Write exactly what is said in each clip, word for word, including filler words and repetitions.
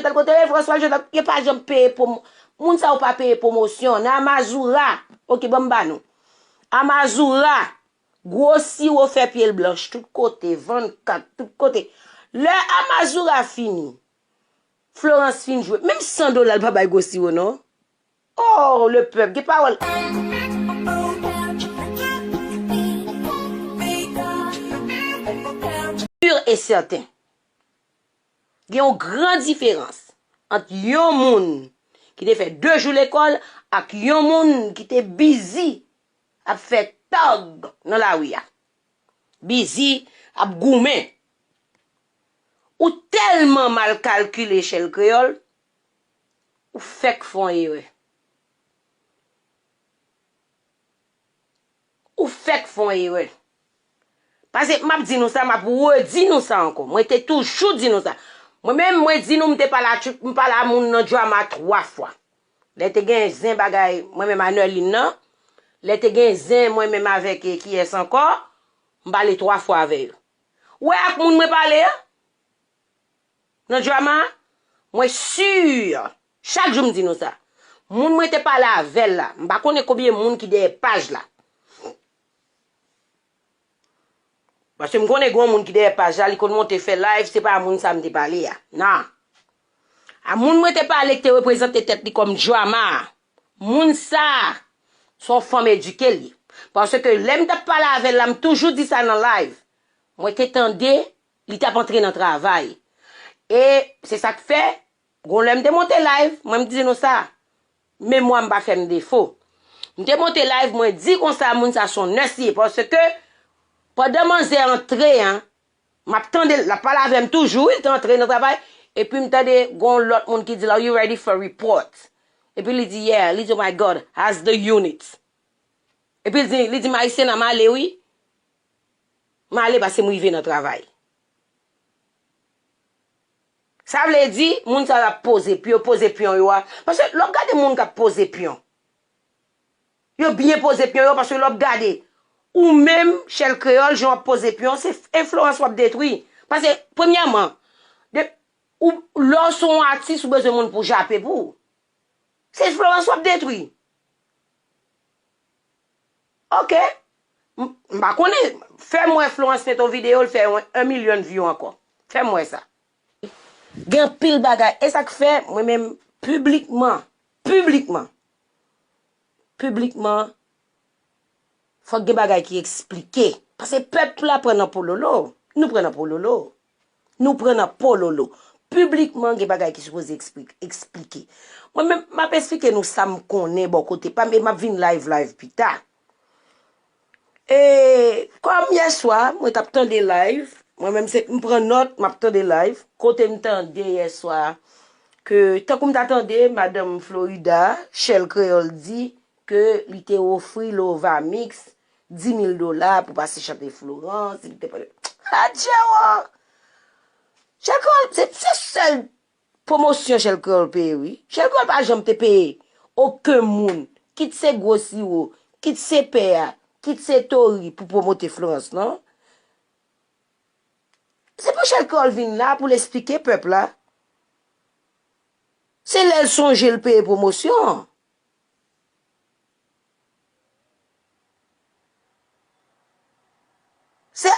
tèl kote, Frans pral jwe tèl, yo pa janm peye pwomo-, moun sa yo pa peye pwomosyon. Nan Amazura, oke, ban m ba nou. Amazura, gwo siwo fè pye l blanch tout kote, vannkat tout kote. Lè Amazura fini, Florence fin jwe, menm san dola l pa bay gwo siwo non. Oh, le pèp, gen pawòl. Pur et certain. Gen yon gran diferans ant yon moun ki te fè de jou lekòl ak yon moun ki te bizi ap fè tòg nan lari a. Bizi ap goumen. Ou tèlman mal kalkile, Chèl Kreyòl, ou fèk fè yon erè. Ou fèk fè yon erè. Paske m ap di nou sa, m ap redi nou sa ankò. Mwen te toujou di nou sa. Mwen menm, mwen di nou, m te pale a, m pale a moun nan Drama twa fwa. Lè te gen zen bagay, mwen menm Anèlin nan, lè te gen zen mwen menm avèk, eh, kiyès ankò, m pale twa fwa avè yo. Ou wè ak moun mwen pale a? Nan Drama, mwen si, chak jou m di nou sa. Moun mwen te pale avè l la, m pa konnen konbyen moun ki dèyè paj la. Paske m konnen gen yon moun ki dèyè paj la, li konn monte fè live, se pa moun sa m te pale a. Nan. A moun mwen te pale ki te reprezante tèt li kòm Drama a. Moun sa a, se yon fanm edike l ye. Paske lè m t ap pale avè l la, m toujou di sa nan live. Mwen te tande li t ap antre nan travay. E se sa k fè, gon lè m te monte live, mwen m di nou sa, memwa m pa fè m defo. M te monte live, mwen di konsa moun sa se yon nurse li ye, paske pandan manzè antre an, m ap tande l, l ap pale avè m toujou, wi, l te antre nan travay, epi m tande gon lòt moun ki di l, "Are you ready for report?" Epi li di, "Yeah." Li di, "Oh my God, how's the unit?" Epi li di, li di m, "Ayisyen an, m ale, wi. M ale paske m rive nan travay." Sa vle di, moun sa yo ap poze pye, poze pyon yo a. Paske lè w ap gade moun k ap poze pyon, yo byen poze pyon yo, paske lè w ap gade, ou menm, Chèl Kreyòl, jan w ap poze pyon, se enflorans w ap detwi. Paske, premyèman, de, ou, lè w se yon atis, ou bezwen moun pou jape pou ou. Se enflorans w ap detwi. Oke. M, m pa konnen. Fè m wè Florence met yon videyo, l fè yon, yon milyon view ankò. Fè m wè sa. Gen anpil bagay. E sa k fè, mwen menm, piblikman, piblikman, piblikman, fòk gen bagay ki eksplike. Paske pèp la pran nan pololo. Nou pran nan pololo. Nou pran nan pololo. Piblikman, gen bagay ki sipoze ekspli-, eksplike. Mwen menm, m ap eksplike nou sa m konnen bò kote pa m, e m ap vin live, live pita. E kòm yèswa, mwen t ap tande live, mwen menm se m pran nòt, m ap tande live, kote m tande yèswa, ke tankou m ta tande madanm Florida, Chèl Kreyòl di ke li te ofri Lovamix di mil dola pou pase chante Florence, li te pale. Adje o! Chèl Kreyòl, se, se sèl pwomosyon Chèl Kreyòl peye, wi. Chèl Kreyòl pa janm te peye okenn moun, kit se Gwo Siwo, kit se Pè a, kit se Tori pou pwomote Florence, non. Se pou Chèl Kreyòl vin la pou l eksplike pèp la. Se lè l sonje l peye pwomosyon an. Se,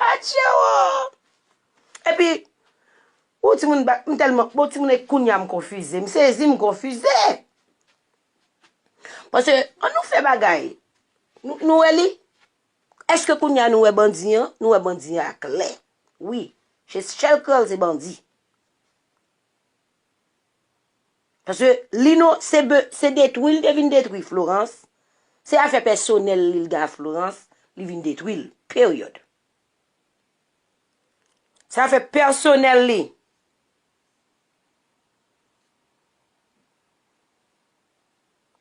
adje o! Epi, bon, timoun, ba, m tèlman, bon, timoun, e kounye a m konfize. M sezi, m konfize. Paske, an nou fè bagay. Nou, nou wè li? Èske kounye a nou wè bandi an? Nou wè bandi an aklè. Wi, se Chèl Kreyòl se bandi. Paske li non, se be-, se detwi li te vin detwi Florence. Se afè pèsonèl li l gen a Florence, li vin detwi l. Peryòd. Se afè pèsonèl li.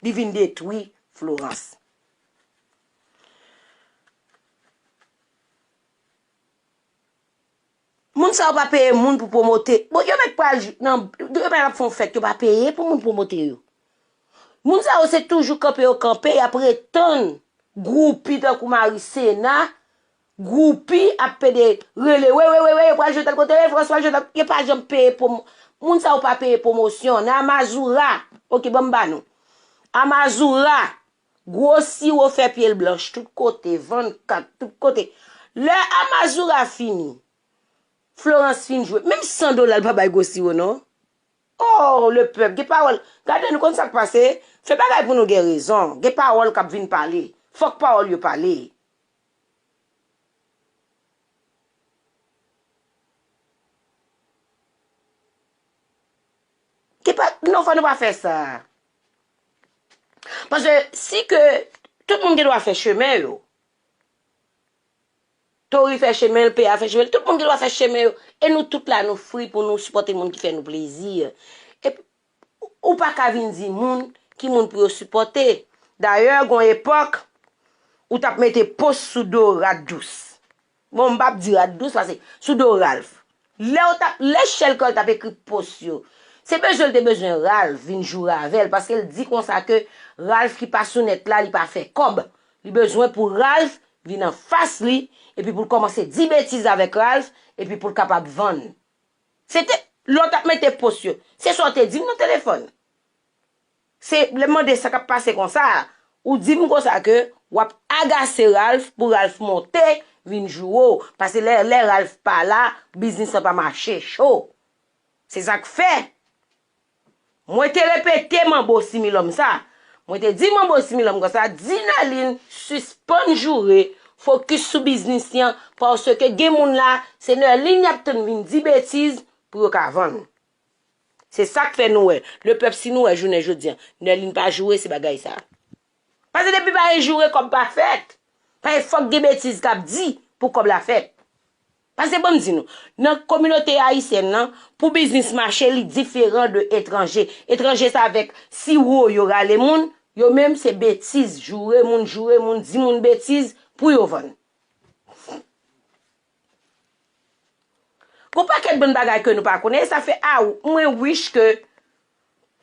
Li vin detwi Florence. Moun sa yo pa peye moun pou pwomote. Bon, yo mèt pral jou-, nan, yo mèt ap fè yon fèt, yo pa peye pou moun pwomote yo. Moun sa yo se toujou kanpe yo kanpe, y ap ret tann gwoupi tankou Mari Sena, gwoupi ap pede rele, we, we, we, we, yo pral jwe tèl kote, we, Frans pral jwe tèl, yo pa janm peye pou moun. Moun sa yo pa peye pwomosyon. Nan Amazura. Ok, ban m ba nou. Amazura. Gwo siwo fè pye l blanch tout kote, vennkat, tout kote. Lè Amazura fini, Florence fin jwe. Menm san dola l pa bay gwo siwo, non. Oh, le pèp, gen pawòl. Gade, nou konn sa k pase. Fè bagay pou nou gen rezon. Gen pawòl k ap vin pale. Fòk pawòl yo pale. Ki pa, non, fò nou pa fè sa. Paske si ke tout moun gen dwa fè chemen yo, Tori fè chemen l, P A fè chemen l, tout moun gen dwa fè chemen yo. E nou tout la, nou fri pou nou sipòte moun ki fè nou plezi. E ou pa ka vin di moun ki moun pou yo sipòte. Dayè, gon epòk, ou t ap mete post sou do Rad Dous. Bon, m p ap di Rad Dous, paske sou do Ralph. Lè w t ap, lè Shell Call t ap ekri post yo, se bezwen l te bezwen Ralph vin joure avè l, paske l di konsa ke Ralph ki pa sou nèt la, li pa fè kòb. Li bezwen pou Ralph vin anfas li, epi pou l kòmanse di betiz avèk Ralph, epi pou l kapab vann. Se te, lè w t ap mete post yo, se sa w te di m nan telefòn. Se, lè m mande sa k ap pase konsa, ou di m konsa ke w ap agase Ralph pou Ralph monte vin joure w. Paske lè, lè Ralph pa la, biznis lan pa mache cho. Se sa k fè. Mwen te repete manbo similòm sa. Mwen te di manbo similòm konsa, di Nerline sispann joure, fokis sou biznis li an, paske gen moun la, se Nerline y ap tann vin di betiz pou yo ka vann. Se sa k fè nou wè, le pèp, si nou wè jounen jodi a, Nerline pa joure, se bagay sa. Paske depi pa gen joure, kòb pa fèt. Paske fòk gen betiz k ap di pou kòb la fèt. Paske ban m di nou, nan kominote ayisyèn nan, pou biznis mache, li diferan de etranje. Etranje, se avèk siwo yo rale moun, yo menm se betiz, joure moun, joure moun, di moun betiz pou yo vann. Gon pakèt bann bagay ke nou pa konnen, e sa fè a, mwen wish ke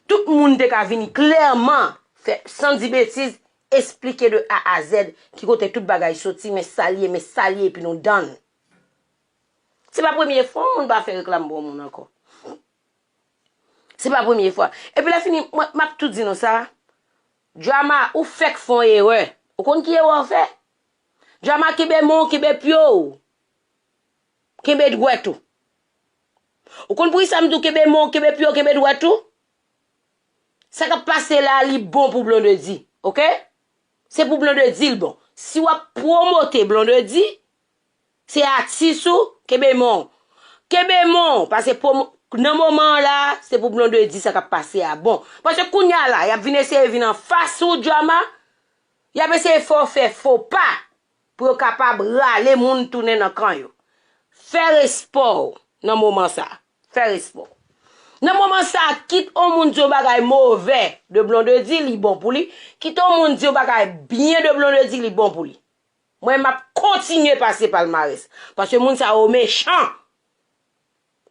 tout moun te ka vini klèman, fè, san di betiz, esplike de A a Z ki kote tout bagay soti, men sa l ye, men sa l ye, epi nou done. Se pa premye fwa yon moun pa fè reklam pou yon moun ankò. Se pa premye fwa. Epi lè fini, mwen, m ap tou di nou sa. Drama, ou fèk fè yon erè. Ou konn ki erè w fè? Drama, kenbe men w, kenbe pye w. Kenbe dwèt ou. Ou konn poukisa m di w kenbe men w, kenbe pye w, kenbe dwèt ou? Sa k ap pase la, li bon pou Blondedy, oke? Se pou Blondedy l bon. Si w ap pwomote Blondedy, se atis ou, kenbe men w. Kenbe men w, paske pwomo-, nan moman an la, se pou Blondedy sa k ap pase a bon. Paske kounye a la, y ap vin eseye vin anfas ou, Drama. Y ap eseye fè w fè fo pa pou yo kapab rale moun tounen nan kan yo. Fè respè w nan moman sa. Fè respè w. Nan moman sa, kit on moun di yon bagay movè de Blondedy, li bon pou li. Kit on moun di yon bagay byen de Blondedy, li bon pou li. Mwen, m ap kontinye pase palmarès. Paske moun sa yo mechan.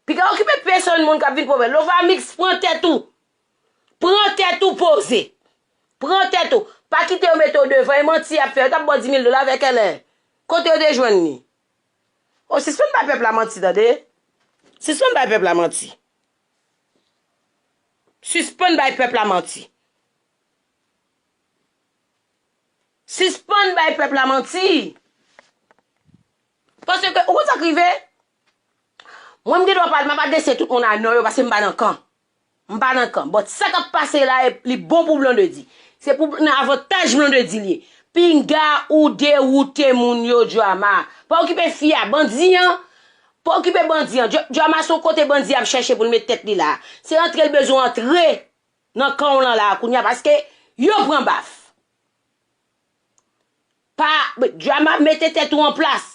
Piga okipe pèsonn moun k ap vin pwovè. Lovamix, pran tèt ou. Pran tèt ou poze. Pran tèt ou. Pa kite yo mete w devan. E manti y ap fè. Yo t ap ba w dis mil dola avèk L A. Kote yo te jwenn li? O, sispann bay pèp la manti, tande. Sispann bay pèp la manti. Sispann bay pèp la manti. Sispann bay pèp la manti. Paske, ou konn sa k rive? Mwen, m gen dwa pale, m ap adrese tout moun a non yo, paske m pa nan kan. M pa nan kan. But sa k ap pase la, e, li bon pou Blondedy. Se pou, nan avantaj Blondedy li ye. Pinga ou dewoute moun yo, Drama. Pa okipe fi a, bandi an. Pa okipe bandi an. Dra-, Drama se yon kote bandi ap chèche pou l met tèt li la. Se antre l bezwen antre nan kan w lan la, kounye a, paske yo pran baf. Pa, Drama, mete tèt ou an plas.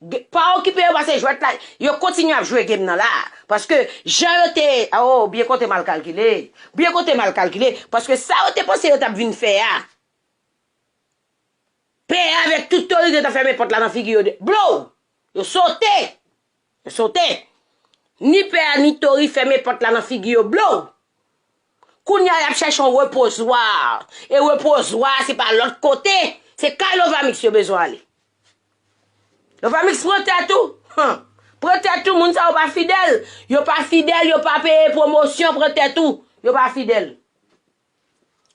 Ge-, pa okipe yo, paske jwèt la, yo kontinye ap jwe game nan la. Paske jan yo te, o, byen konte mal kalkile. Byen konte mal kalkile. Paske sa yo te panse yo t ap vin fè a. Pè avèk tout otorite ta fèmen pòt la nan figi yo de, blow! Yo sote! Yo sote! Ni pè a, ni Tori fèmen pòt la nan figi yo, blow! Kounye a, y ap chèche yon repozwa. E repozwa a, se pa lòt kote. Se kay Lovamix yo bezwen ale. Lovamix pran tèt ou. Huh. Pran tèt ou, moun sa yo pa fidèl. Yo pa fidèl, yo pa peye pwomosyon, pran tèt ou. Yo pa fidèl.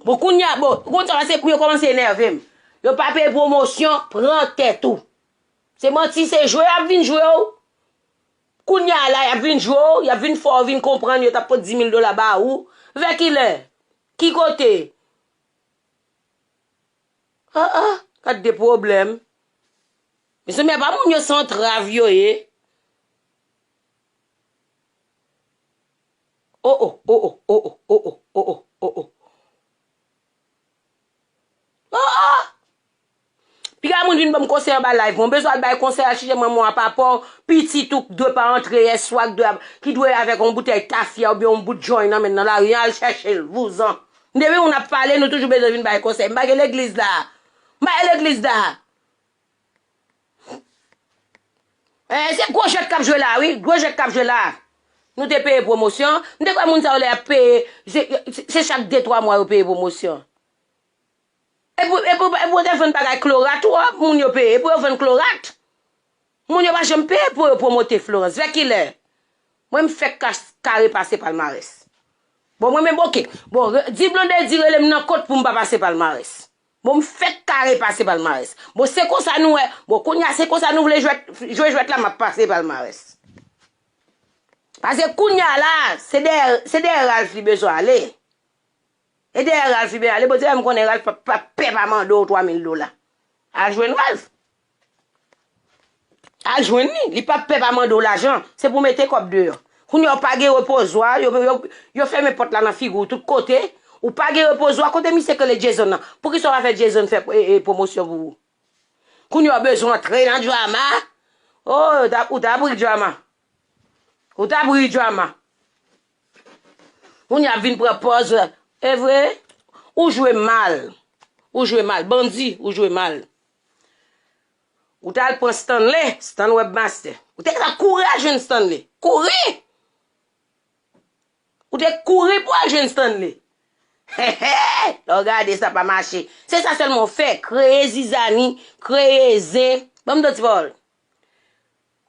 Bon, kounye a, bon, ou konn sa, se pou yo kòmanse enève m. Yo pa peye pwomosyon, pran tèt ou. Se manti, se jwe y ap vin jwe w. Kounye a la, y ap vin jwe w, y ap vin fè w vin konprann yo t ap pot di mil dola ba ou. Vè kilè? Ki kote? Ah, ah, gad de pwoblèm. Mezanmi, apa moun yo se antrav yo ye? Oh, oh, oh, oh, oh, oh, oh, oh, oh, oh, oh, oh. Oh, oh. Piga moun vin ban m konsèy anba live mwen. Bezwen al bay konsèy, al chèche manman w apa pa w, pitit ou dwe pa antre yèswa, ki dwe, ki dwe avèk yon boutèy tafya oubyen yon bout joy nan men l nan lari an, al chèche l, vouzan. Depi moun ap pale, nou toujou bezwen vin bay konsèy. M pa gen legliz la. M pa gen legliz la. Eh, se gwo jwèt k ap jwe la, wi. Gwo jwèt k ap jwe la. Nou te peye pwomosyon. M te kwè moun sa yo lè y ap peye, se, se, se chak de twa mwa yo peye pwomosyon. E pou, e pou, e pou yo te vann bagay klorat, wi, moun yo peye. E pou yo vann klorat. Moun yo pa janm peye pou yo pwomote Florence. Vè kilè? Mwen, m fèk ka, kare pase palmarès. Bon, mwen menm, oke. Bon, re- di Blondedy rele m nan kont pou m pa pase palmarès. Bon, m fèk kare pase palmarès. Bon, se konsa nou wè. Bon, kounye a, se konsa nou vle jwèt, jwe jwèt la, m ap pase palmarès. Pase kounye a la, se dèyè, se dèyè Ralph li bezwen ale. E dèyè Ralph li bezwen ale, bon, se m konnen Ralph pa, pa pè pa mande w twa mil dola. Al jwenn Ralph. Al jwenn li, li p ap pè pa mande w lajan, se pou mete kòb deyò. Kounye a w pa gen repozwa, yo, yo, yo fèmen pòt la nan figi w tout kote, ou pa gen repozwa, kote misye k rele Jason nan? Poukisa w pa fè Jason fè, e, e, pwomosyon pou ou? Kounye a w bezwen antre nan drama, oh, ou ta, ou ta ap ri drama. Ou ta ap ri drama. Kounye a ap vin pran pòz, e vre, ou jwe mal. Ou jwe mal, bandi, ou jwe mal. Ou t al pran Stanley, Stan Webmaster. Ou te ka kouri al jwenn Stanley. Kouri! Ou te kouri pou al jwenn Stanley. He, he! Lè w gade sa pa mache. Se sa sèlman w fè, kreye zizani, kreye zen. Ban m de ti pawòl.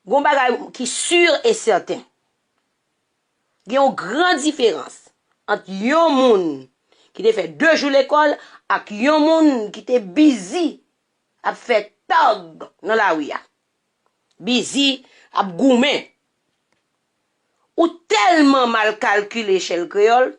Gon bagay ki si e sèten. Gen yon gran diferans ant yon moun ki te fè de jou lekòl ak yon moun ki te bizi ap fè tòg nan lari a. Bizi ap goumen. Ou tèlman mal kalkile, Chèl Kreyòl,